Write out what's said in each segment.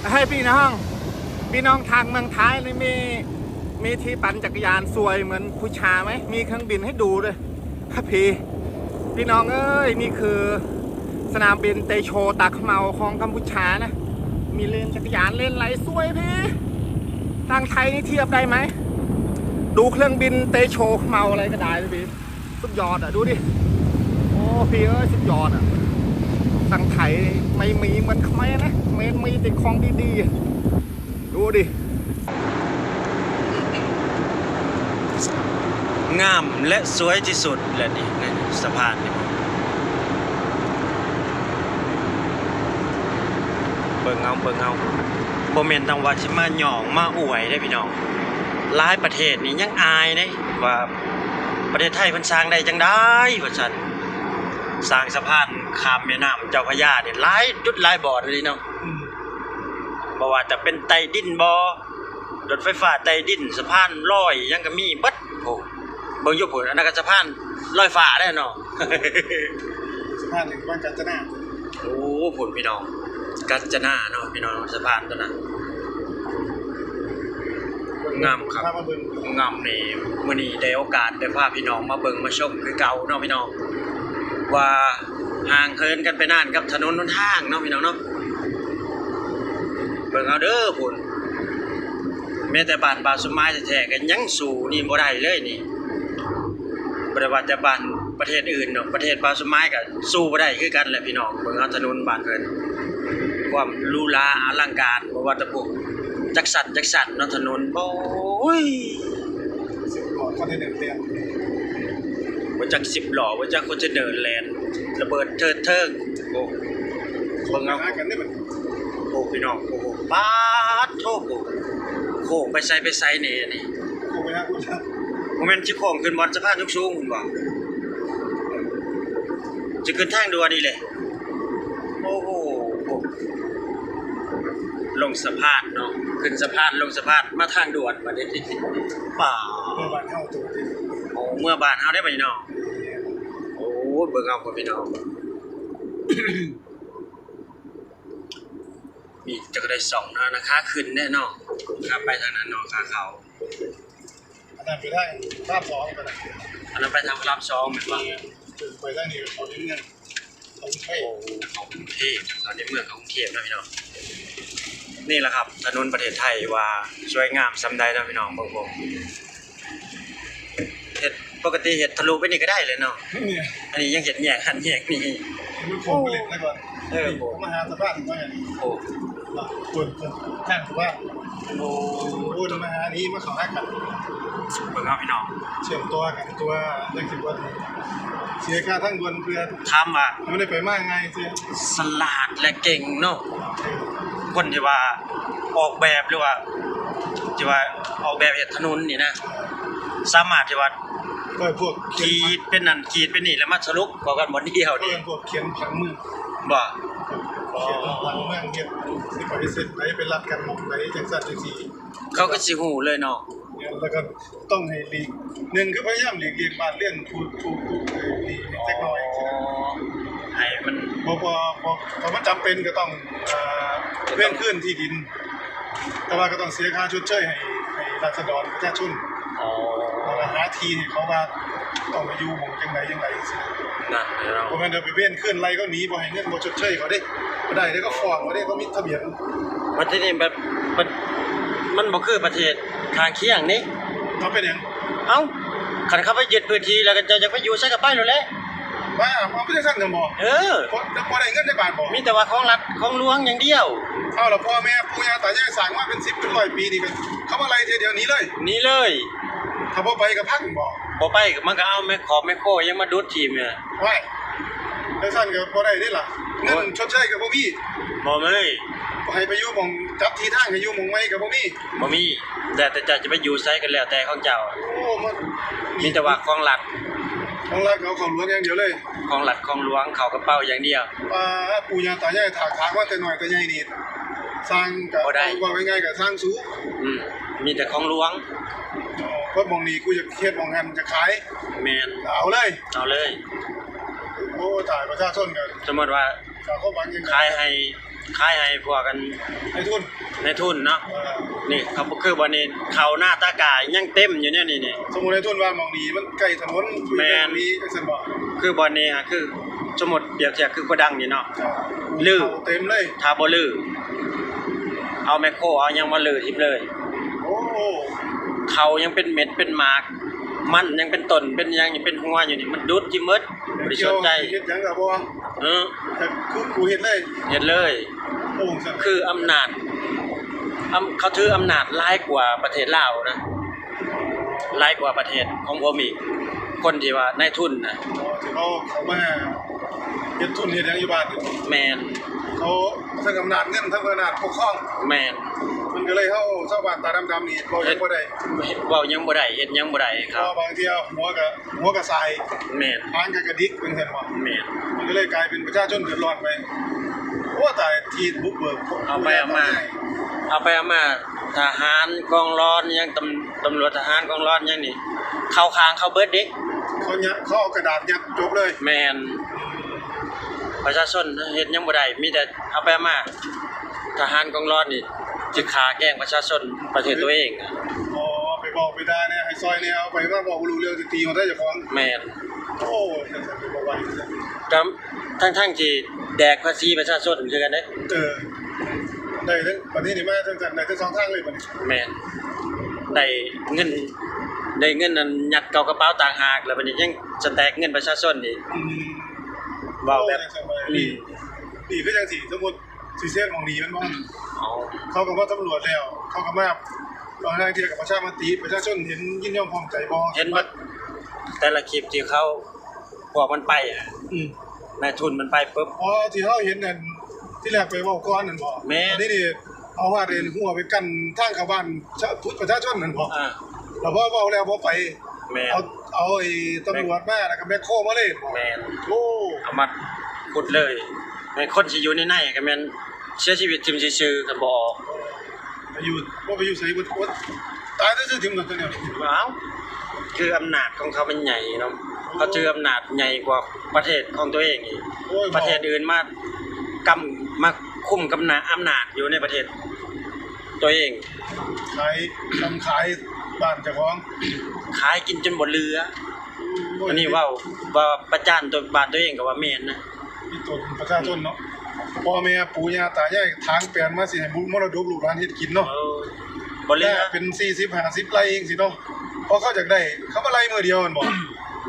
ໃຫ້ພີ່ນ້ອງ ພີ່ນ້ອງທາງເມືອງໄທນີ້ມີ ມີທີ່ປັ່ນຈັກກະຍານສວຍເໝືອນພູຊາໄໝ? ມີເຄື່ອງບິນໃຫ້ດູເດີ ຄັບພີ່ ພີ່ນ້ອງເອີຍ. ນີ້ຄືສະໜາມບິນເຕໂຊຕາຂະເໝົາຂອງກຳປູຊານະ. ມີເລນຈັກກະຍານເລນໄຫຼສວຍພີ່. ທາງໄທນີ້ທຽບໄດ້ໄໝ? ດູເຄື່ອງບິນເຕໂຊຂະເໝົາອະໄລກະໄດ້ພີ່. ສຸດຍອດອະ ດູດິ. ໂອ້ ພີ່ເອີຍ ສຸດຍອດອະ. ທາງໄທໄມ່ມີເໝືອນຂະເໝນນະ ແມ່ນມີແຕ່ຂອງດີໆ. ດູດິ ງາມ ແລະ ສວຍທີ່ສຸດແຫຼະນີ້ ໃນສະພານນີ້. ເບິ່ງເອົາ ເບິ່ງເອົາ ບໍ່ແມ່ນແຕ່ວ່າຊິມາຍ້ອງມາອວຍເດ້ພີ່ນ້ອງ. ຫຼາຍປະເທດນີ້ຍັງອາຍເດ້ວ່າ ປະເທດໄທເພິ່ນສ້າງໄດ້ຈັ່ງໃດວ່າຊັ້ນ. ສ້າງສະພານຂ້າມແມ່ນ້ຳເຈົ້າພະຍານີ້ຫຼາຍຈຸດຫຼາຍບ່ອນອີ່ຫຼີເນາະ. ອືມ ບໍ່ວ່າຈະເປັນໃຕ້ດິນບໍ ລົດໄຟຟ້າໃຕ້ດິນ ສະພານລອຍຫຍັງກະມີເບິດ. ໂອ້ ເບິ່ງຢູ່ພຸ້ນ ອັນນັ້ນກະສະພານລອຍຟ້າແລ້ວເນາະ. ສະພານນີ້ບ້ານການຈະນາ. ໂອ້ ພຸ້ນພີ່ນ້ອງ ການຈະນາເນາະພີ່ນ້ອງ ສະພານຕົວນັ້ນ. ງາມຄັກ ພາມາເບິ່ງ ງາມນີ້. ມື້ນີ້ໄດ້ໂອກາດໄດ້ພາພີ່ນ້ອງມາເບິ່ງມາຊົມຄືເກົ່າເນາະພີ່ນ້ອງ ວ່າຫ່າງເຫີນກັນໄປນານກັບຖະໜົນຫົນທາງເນາະພີ່ນ້ອງເນາະ. ເບິ່ງເອົາເດີພຸ້ນ ແມ້ແຕ່ບ້ານບ່າວສົມໝາຍແທ້ໆ ກະຍັງສູ້ນີ້ບໍ່ໄດ້ເລີຍນີ້. ບໍ່ໄດ້ວ່າແຕ່ບ້ານປະເທດອື່ນດອກ ປະເທດບ່າວສົມໝາຍກະສູ້ບໍ່ໄດ້ຄືກັນແຫຼະພີ່ນ້ອງ. ເບິ່ງເອົາຖະໜົນບ້ານເພິ່ນ ຄວາມຫຼູຫຼາອະລັງການ ບໍ່ວ່າແຕ່ພວກຈັກສັນຈັກສັນເນາະ ຖະໜົນ ໂອ້ຍ ສິບລໍ້ຄອນເທນເນີແລ່ນ ບໍ່ຈັກສິບລໍ້ ບໍ່ຈັກຄອນເທນເນີແລ່ນ ລະເບີດເທີດເທີງ. ໂອ້ ເບິ່ງເອົາ ຫາກັນເດ້ບັດນີ້. ໂອ້ ພີ່ນ້ອງ ໂອ້ໂຫ ປາດໂທ້ ໂຄ້ງໄປໃສໄປໃສແດ່ນີ້. ໂຄ້ງໄປຫາພຸ້ນ ບໍ່ແມ່ນຊິໂຄ້ງຂຶ້ນບ່ອນສະພານສູງໆພຸ້ນບໍ? ຊິຂຶ້ນທາງດ່ວນອີກແຫຼະ. ໂອ້ໂຫ ລົງສະພານເນາະ ຂຶ້ນສະພານ ລົງສະພານ ມາທາງດ່ວນບັດນີ້. ປາດ ເມືອບ້ານເຮົາໂຕນີ້. ໂອ້ ເມືອບ້ານເຮົາໄດ້ບັດນີ້ເນາະ. ໂອ້ ເບິ່ງເອົາພຸ້ນພີ່ນ້ອງ ມີຈັກໄດ້ສອງເນາະ ອັນນັ້ນຂາຂຶ້ນເດ້ເນາະ ຂາໄປທາງນັ້ນເນາະ ຂາເຂົ້າ. ອັນນັ້ນໄປທາງພະລາມສອງໄປນະ. ອັນນັ້ນໄປທາງພະລາມສອງແມ່ນບໍ່? ໄປທາງນີ້ເຂົ້າໃນເມືອງ ເຂົ້າກຸງເທບ. ໂອ້ ເຂົ້າກຸງເທບ ເຂົ້າໃນເມືອງ ເຂົ້າກຸງເທບເນາະພີ່ນ້ອງ. ນີ້ລະຄັບ ຖະໜົນປະເທດໄທວ່າສວຍງາມສ່ຳໃດເນາະພີ່ນ້ອງ ເບິ່ງ ເບິ່ງ ເຮັດ ປົກກະຕິເຮັດທະລຸໄປນີ້ກະໄດ້ເລີຍເນາະ. ອັນນີ້ຍັງເຮັດແຍກຫັ້ນແຍກນີ້ ມັນໂຄ້ງໄປເລີຍກ່ອນ. ເອີ ໂອ້ ມາຫາສະພານ ໂອ້ ຄົນ ຄົນທາງສະພານ. ໂອ້ ມາຫານີ້ ມາເຂົ້າຫາກັນ ເບິ່ງເອົາພີ່ນ້ອງ ເຊື່ອມຕໍ່ກັນຕົວະ ຈັ່ງຊິບໍ່ເສຍຄ່າທາງດ່ວນເພື່ອ ຖາມວ່າ ມັນໄດ້ໄປມາງ່າຍເທື່ອ. ສະຫຼາດ ແລະ ເກັ່ງເນາະ ຄົນທີ່ວ່າອອກແບບ ຫຼືວ່າທີ່ວ່າອອກແບບເຮັດຖະໜົນນີ້ນະ ສາມາດທີ່ວ່າ ໂດຍພວກຂີດເປັນນັ້ນຂີດເປັນນີ້ ແລ້ວມາສະຫຼຸບເຂົ້າກັນບ່ອນດຽວນີ້. ເອີ້ນພວກຂຽນຜັງເມືອງ ບໍ່? ຂຽນຜັງເມືອງ ເຮັດ ເຮັດໄປເສັ້ນໃດ ໄປລັດກັນໝ່ອງໃດ ຈັ່ງຊັ້ນຈັ່ງຊີ້ ເຂົາກະຊິຮູ້ເລີຍເນາະ. ແມ່ນ ແລ້ວກະຕ້ອງໃຫ້ຫຼີກ ໜຶ່ງຄືພະຍາຍາມຫຼີກລ້ຽງບ້ານເຮືອນຜູ້ ຜູ້ ຜູ້ ເອີ ດີເລັກນ້ອຍຈັ່ງຊີ້ນະ. ໃຫ້ມັນ ບໍ່ ບໍ່ ບໍ່ ຖ້າມັນຈຳເປັນກະຕ້ອງ ເອີ ເວນຄືນທີ່ດິນ ແຕ່ວ່າກະຕ້ອງເສຍຄ່າຊົດເຊີຍໃຫ້ ໃຫ້ລາຊະດອນປະຊາຊົນ. ອໍ ແລ້ວກະຫາທີ່ໃຫ້ເຂົາວ່າຕ້ອງໄປຢູ່ໝ່ອງຈັ່ງໃດຈັ່ງໃດຈັ່ງຊີ້. ນັ້ນແຫຼະເນາະ ບໍ່ແມ່ນວ່າໄປເວນຄືນໄລ່ເຂົາໜີ ບໍ່ໃຫ້ເງິນ ບໍ່ຊົດເຊີຍເຂົາເດ້. ບໍ່ໄດ້ເດ້ ເຂົາຟ້ອງເຂົາເດ້ ເຂົາມີທະບຽນ. ບັດທີນີ້ ບັດ ບັດ ມັນບໍ່ຄືປະເທດຂ້າງຄຽງເດ້. ເຂົາເປັນຫຍັງ? ເອົ້າ ຄັນເຂົາໄປຍຶດພື້ນທີ່ແລ້ວ ເຈົ້າຢາກໄປຢູ່ໃສກະໄປໂລດແຫຼະ. ວ່າ ເອົາ ເປັນຈັ່ງຊັ້ນຊັ້ນບໍ? ເອີ ບໍ່ ບໍ່ໄດ້ເງິນຈັກບາດບໍ? ມີແຕ່ວ່າຂອງລັດຂອງຫຼວງຢ່າງດຽວ. ເອົາ ລະພໍ່ແມ່ປູ່ຍ່າຕາຍາຍສ້າງມາເປັນສິບເປັນຮ້ອຍປີນີ້ ກະເຂົາມາໄລ່ເທື່ອດຽວໜີເລີຍ. ໜີເລີຍ. ຖ້າບໍ່ໄປກະພັງບໍ? ບໍ່ໄປກະມັນກະເອົາແມັກຂອບແມັກໂຄຫຍັງມາດຸດຖິ້ມ. ວ້າຍ ຈັ່ງຊັ້ນກະບໍ່ໄດ້ເດ້ລະ ເງິນຊົດເຊີຍກະບໍ່ມີ. ບໍ່ມີ ໃຫ້ໄປຢູ່ໝ່ອງ ຈັບທີ່ທາງໃຫ້ຢູ່ໝ່ອງໃໝ່ກະບໍ່ມີ. ບໍ່ມີ ແລ້ວແຕ່ເຈົ້າຈະໄປຢູ່ໃສກະແລ້ວແຕ່ຂອງເຈົ້າ. ໂອ້ ມັນ ມີແຕ່ວ່າຂອງລັດ ຂອງລັດ ເຂົາ ຂອງຫຼວງຢ່າງດຽວເລີຍ. ຂອງລັດຂອງຫຼວງ ເຂົ້າກະເປົາຢ່າງດຽວ. ວ່າປູ່ຍ່າຕາຍາຍຖາກຖາງມາແຕ່ນ້ອຍແຕ່ໃຫຍ່ນີ້ ສ້າງກະ ບໍ່ໄດ້ ເວົ້າງ່າຍໆກະສ້າງສູ. ອືມ ມີແຕ່ຂອງຫຼວງ. ເອີ ເພາະໝ່ອງນີ້ກູຢາກເຮັດໝ່ອງຫັ້ນ ຢາກຂາຍ. ແມ່ນ ເອົາເລີຍ ເອົາເລີຍ. ໂອ້ ຕາຍ ປະຊາຊົນກະ ສົມມຸດວ່າ ຂາຍໃຫ້ ຂາຍໃຫ້ພວກອັນ ນາຍທຶນ ນາຍທຶນເນາະ. ເອີ ນີ້ເຂົາ ຄືບ່ອນນີ້ເຂົ້ານາຕາກ້າຍັງເຕັມຢູ່ແນວນີ້ນີ້. ສົມມຸດນາຍທຶນວ່າໝ່ອງນີ້ມັນໃກ້ຖະໜົນ ແມ່ນ ມີຈັ່ງຊັ້ນບໍ່? ຄືບ່ອນນີ້ຫາ ຄືສົມມຸດປຽບທຽບຄືໂກດັງນີ້ເນາະ ເຂົ້າເຕັມເລີຍ ລື ຖ້າບໍ່ລື ເອົາແມັກໂຄເອົາຫຍັງມາລືຖິ້ມເລີຍ. ໂອ້ ເຂົ້າຍັງເປັນເມັດເປັນໝາກ ມັນຍັງເປັນຕົ້ນເປັນຫຍັງ ຍັງເປັນຫົວຢູ່ນີ້ ມັນດູດກິນໝົດ ບໍ່ໄດ້ສົນໃຈ. ເຮັດຫຍັງກໍບໍ່ ເອີ ແຕ່ຄືກູເຮັດເລີຍ ເຮັດເລີຍ. ໂອ້ ຈັ່ງຊັ້ນ ຄືອຳນາດ ອຳ ເຂົາຖືອຳນາດຫຼາຍກວ່າປະເທດລາວນະ ຫຼາຍກວ່າປະເທດຂອງຜົມອີກ ຄົນທີ່ວ່ານາຍທຶນນະ ທີ່ເຂົາເຂົ້າມາເຮັດທຶນເຮັດຫຍັງຢູ່ບ້ານນີ້. ແມ່ນ ເຂົາທັງອຳນາດເງິນ ທັງອຳນາດປົກຄອງ. ແມ່ນ ມັນກໍເລີຍ ເຮົາຊາວບ້ານຕາດຳໆນີ້ເວົ້າຫຍັງບໍ່ໄດ້ ເວົ້າຫຍັງບໍ່ໄດ້ ເຮັດຫຍັງບໍ່ໄດ້. ເພາະບາງເທື່ອຫົວກໍ ຫົວກະສາຍ. ແມ່ນ ຫາງກະກະດິກ ເປັນຈັ່ງຊັ້ນບໍ່? ແມ່ນ ມັນກໍເລີຍກາຍເປັນປະຊາຊົນເດືອດຮ້ອນໄປ. ໂອ້ ຕາຍ ທີ່ບຸກເບີກ ເອົາໄປເອົາມາ ເອົາໄປເອົາມາ ທະຫານກອງລອນຫຍັງ ຕຳ ຕຳຫຼວດ ທະຫານກອງລອນຫຍັງນີ້ ເຂົ້າຂ້າງເຂົາເບິດເດ້. ເຂົາຍະ ເຂົາເອົາກະດາດຍັດຈົບເລີຍ. ແມ່ນ ປະຊາຊົນເຮັດຫຍັງບໍ່ໄດ້ ມີແຕ່ເອົາໄປເອົາມາ ທະຫານກອງລອນນີ້ຈະຂ້າແກ້ງປະຊາຊົນປະເທດຕົວເອງ. ອໍ ໄປບອກໄປດ່າແດ່ ໃຫ້ຊ່ອຍແດ່ ເອົາໄປມາເວົ້າບໍ່ຮູ້ເລື່ອງ ຊິຕີຫົວໃສ່ເຈົ້າຂອງ. ແມ່ນ ໂອ້ ຈັ່ງຊັ້ນກໍບໍ່ໄຫວ. ກໍທັງໆທີ່ແດກພາສີປະຊາຊົນຄືກັນເດ້. ເອີ ໄດ້ເຖິງ ບັດນີ້ນີ້ມາຈັ່ງຊັ້ນ ໄດ້ທັງສອງທາງເລີຍບັດນີ້. ແມ່ນ ໄດ້ເງິນ ໄດ້ເງິນນັ້ນຍັດເຂົ້າກະເປົາຕ່າງຫາກ ແລ້ວບັດນີ້ຍັງສະແຕັກເງິນປະຊາຊົນອີກ. ອືມ ເວົ້າແບບ ໂອ້ ຈັ່ງຊັ້ນ ອືມ ນີ້ຄືຈັ່ງຊີ້ ສົມມຸດ ຊິເຊັດໝ່ອງນີ້ແມ່ນບໍ່? ເຂົາກໍມາສຳຫຼວດແລ້ວ ເຂົາກໍມາ ບາງເທື່ອກໍປະຊາມະຕິ ປະຊາຊົນເຫັນຍິນຍອມພ້ອມໃຈບໍ່? ເຫັນໝົດ ແຕ່ລະຄລິບທີ່ເຂົາ ພວກມັນໄປ ອືມ ນາຍທຶນມັນໄປປຶບ. ອໍ ທີ່ເຮົາເຫັນນັ້ນ ທີແລກໄປເວົ້າກ່ອນນັ້ນບໍ່? ແມ່ນ ອັນນີ້ນີ້ ເອົາມາເປັນຮົ້ວໄປກັ້ນທາງເຂົ້າບ້ານ ປະຊາຊົນນັ້ນບໍ່? ອ່າ ແລ້ວພໍເວົ້າແລ້ວບໍ່ໄປ. ແມ່ນ ເອົາ ເອົາໄອ້ຕຳຫຼວດມາ ແລ້ວກໍແບັກໂຄມາເລີຍ. ແມ່ນ ໂອ້ ເອົາມາຂຸດເລີຍ. ແມ່ນ ຄົນທີ່ຢູ່ໃນໃນກໍແມ່ນເສຍຊີວິດຖິ້ມຊື່ໆ ຄັນບໍ່ອອກ. ໄປຢູ່ ບໍ່ໄປຢູ່ໃສເບິດ ຕາຍແຕ່ຊື່ຖິ້ມກັນຕົວນີ້. ອ້າວ ຄືອຳນາດຂອງເຂົາມັນໃຫຍ່ເນາະ ເຂົາຖືອຳນາດໃຫຍ່ກວ່າປະເທດຂອງຕົວເອງອີກ. ໂອ້ຍ ປະເທດອື່ນມາກຳ ມາຄຸມກຳນາ ອຳນາດຢູ່ໃນປະເທດຕົວເອງ. ຂາຍ ກຳຂາຍບ້ານເຈົ້າຂອງ ຂາຍກິນຈົນບໍ່ເຫຼືອ. ໂອ້ຍ ອັນນີ້ເວົ້າ ວ່າປະຈານຕົວ ບ້ານຕົວເອງກໍວ່າແມ່ນນະ. ມີຕົນປະຊາຊົນເນາະ ອືມ ພໍ່ແມ່ປູ່ຍ່າຕາຍາຍຖາງແປນມາ ຊິໃຫ້ບຸ ມໍລະດົກລູກຫຼານເຮັດກິນເນາະ. ເອີ ບໍ່ເຫຼືອ ເປັນສີ່ສິບຫ້າສິບໄຮ່ຈັ່ງຊີ້ເນາະ. ເພາະເຂົາຢາກໄດ້ ເຂົາມາໄລ່ມື້ດຽວແມ່ນບໍ່?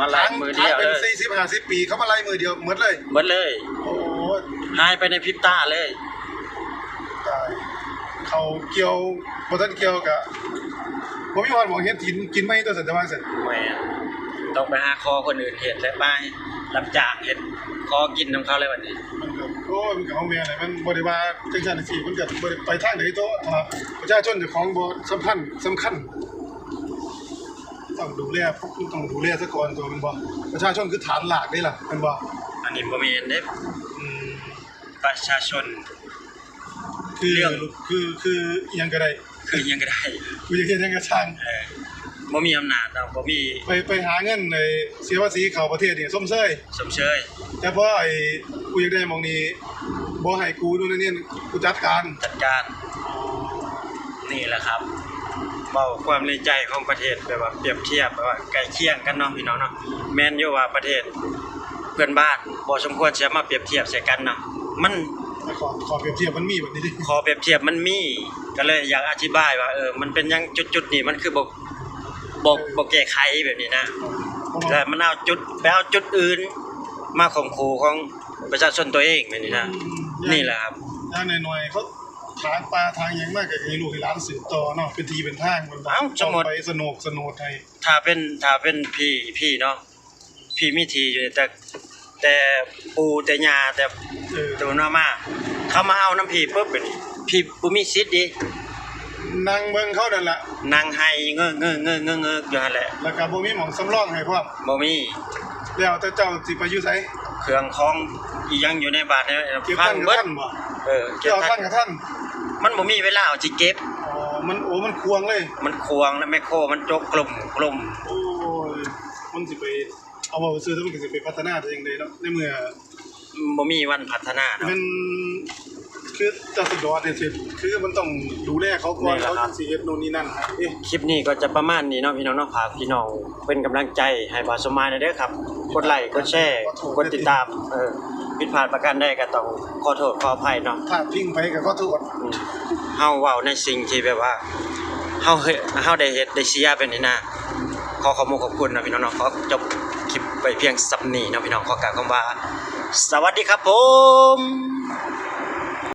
ມາໄລ່ມື້ດຽວເລີຍ ເປັນສີ່ສິບຫ້າສິບປີ ເຂົາມາໄລ່ມື້ດຽວໝົດເລີຍ. ໝົດເລີຍ ໂອ້ຍ ຫາຍໄປໃນພິບຕາເລີຍ. ຕາຍ ເຂົາກ່ຽວ ບໍ່ທັນກ່ຽວກະ ບໍ່ມີຮອດໝ່ອງເຮັດກິນ ກິນໄມ້ຕົວະຊັ້ນ ແຕ່ວ່າຊັ້ນ. ແມ່ນ ຕ້ອງໄປຫາຂໍຄົນອື່ນເຮັດແລ້ວ ໄປຮັບຈ້າງເຮັດ ຂໍກິນນຳເຂົາແລ້ວບັດນີ້. ມັນກໍ ໂອ້ຍ ມັນກໍເອົາແມ່ນແຫຼະ ມັນບໍ່ໄດ້ວ່າຈັ່ງຊັ້ນຈັ່ງຊີ້ ມັນກໍບໍ່ໄດ້ໄປທາງໃດຕົວະ ຖ້າປະຊາຊົນເຈົ້າຂອງບໍ່ສຳພັນ ສຳຄັນ ຕ້ອງດູແລ ຕ້ອງດູແລຊະກ່ອນຕົວະ ແມ່ນບໍ່? ປະຊາຊົນຄືຖານລາກເດ້ລະ ແມ່ນບໍ່? ອັນນີ້ບໍ່ແມ່ນເດ້. ອືມ ປະຊາຊົນ ຄື ເລື່ອງ ຄື ຄືອີ່ຫຍັງກໍໄດ້ ຄືອີ່ຫຍັງກໍໄດ້ ກູຢາກເຮັດຫຍັງກໍຊ່າງ. ເອີ ບໍ່ມີອຳນາດເນາະ ບໍ່ມີ ໄປ ໄປຫາເງິນໄດ້ເສຍພາສີເຂົ້າປະເທດນີ້ຊົມເຊີຍ ຊົມເຊີຍ ແຕ່ພໍໄອ້ ກູຢາກໄດ້ໝ່ອງນີ້ ບໍ່ໃຫ້ກູ ໂນ່ນນີ້ ກູຈັດການ ຈັດການ. ນີ້ແຫຼະຄັບ ເວົ້າຄວາມໃນໃຈຂອງປະເທດ ແບບວ່າປຽບທຽບ ແບບວ່າໃກ້ຄຽງກັນເນາະ ພີ່ນ້ອງເນາະ. ແມ່ນຢູ່ວ່າປະເທດເພື່ອນບ້ານບໍ່ສົມຄວນຊິເອົາມາປຽບທຽບໃສ່ກັນເນາະ ມັນ ຂໍ້ ຂໍ້ປຽບທຽບມັນມີແບບນີ້ເດ້ ຂໍ້ປຽບທຽບມັນມີ ກໍເລີຍຢາກອະທິບາຍວ່າ ເອີ ມັນເປັນຫຍັງຈຸດໆນີ້ ມັນຄືບໍ່ ບໍ່ ບໍ່ແກ້ໄຂແບບນີ້ນະ. ແລ້ວມັນເອົາຈຸດ ໄປເອົາຈຸດອື່ນມາຂົ່ມຂູ່ຂອງປະຊາຊົນຕົວເອງແບບນີ້ນະ. ອືມ ນີ້ແຫຼະຄັບ ຢ່າງໜ້ອຍໆ ເຂົາ ຖາງປ່າຖາງຫຍັງມາກໍໃຫ້ລູກໃຫ້ຫຼານສືບຕໍ່ເນາະ ເປັນທີ່ເປັນທາງ ເອົ້າ ສົມມຸດ ໄປສະໂໜກ ສະໂໜດໃຫ້ ຖ້າເປັນ ຖ້າເປັນພີ່ ພີ່ເນາະ ພີ່ມີທີ່ຢູ່ ແຕ່ ແຕ່ປູ່ແຕ່ຍ່າ ແຕ່ ເອີ ໂຕນຳມາ ເຂົາມາເອົານຳພີ່ປຶບ ບັດນີ້ ພີ່ບໍ່ມີສິດເດ້ ນັ່ງເບິ່ງເຂົານັ້ນລະ ນັ່ງໄຫ້ເງີກໆໆໆຢູ່ຫັ້ນແຫຼະ ແລ້ວກໍບໍ່ມີໝ່ອງສຳລອງໃຫ້ພ້ອມ ບໍ່ມີ. ແລ້ວແຕ່ເຈົ້າຊິໄປຢູ່ໃສ? ເຄື່ອງຂອງອີ່ຫຍັງຢູ່ໃນບ້ານນີ້ ເກັບທັນກໍທັນບໍ່? ເອີ ເກັບທັນກໍທັນ ມັນບໍ່ມີເວລາເອົາຊິເກັບ. ອໍ ມັນ ໂອ້ ມັນຂວາງເລີຍ ມັນຂວາງ ແລ້ວແມັກໂຄມັນຈົກກະຫຼຸມໆ. ໂອ້ຍ ມັນຊິໄປ ເອົາເວົ້າຊື່ໆ ມັນກໍຊິໄປພັດທະນາໄດ້ຈັ່ງໃດເນາະ ໃນເມື່ອ ບໍ່ມີວັນພັດທະນາເນາະ ແມ່ນ ຄືຈະສະດອນເຮັດ ຄືມັນຕ້ອງດູແລເຂົາກ່ອນ ແມ່ນແລ້ວ ເຂົາ ຄັບ ຈຶ່ງຊິເຮັດໂນ່ນນີ້ນັ້ນເດ້. ຄລິບນີ້ກໍຈະປະມານນີ້ເນາະ ພີ່ນ້ອງເນາະ. ຝາກພີ່ນ້ອງເປັນກຳລັງໃຈໃຫ້ບ່າວສົມໝາຍແດ່ເດີຄັບ. ກົດໄລ ກົດແຊ ກົດຕິດຕາມ. ເອີ ຜິດພາດປະການໃດກໍຕ້ອງຂໍໂທດຂໍອະໄພເນາະ. ພາດພິງໄປກໍຂໍໂທດ. ອືມ ເຮົາເວົ້າໃນສິ່ງທີ່ແບບວ່າ ເຮົາເຮັດ ເຮົາໄດ້ເຮັດໄດ້ເສຍໄປນີ້ນະ. ຂໍຂອບມຸກຂອບຄຸນເນາະ ພີ່ນ້ອງເນາະ. ຂໍຈົບຄລິບໄວ້ພຽງສ່ຳນີ້ເນາະ ພີ່ນ້ອງ. ຂໍກ່າວຄຳວ່າ ສະຫວັດດີຄັບຜົມ.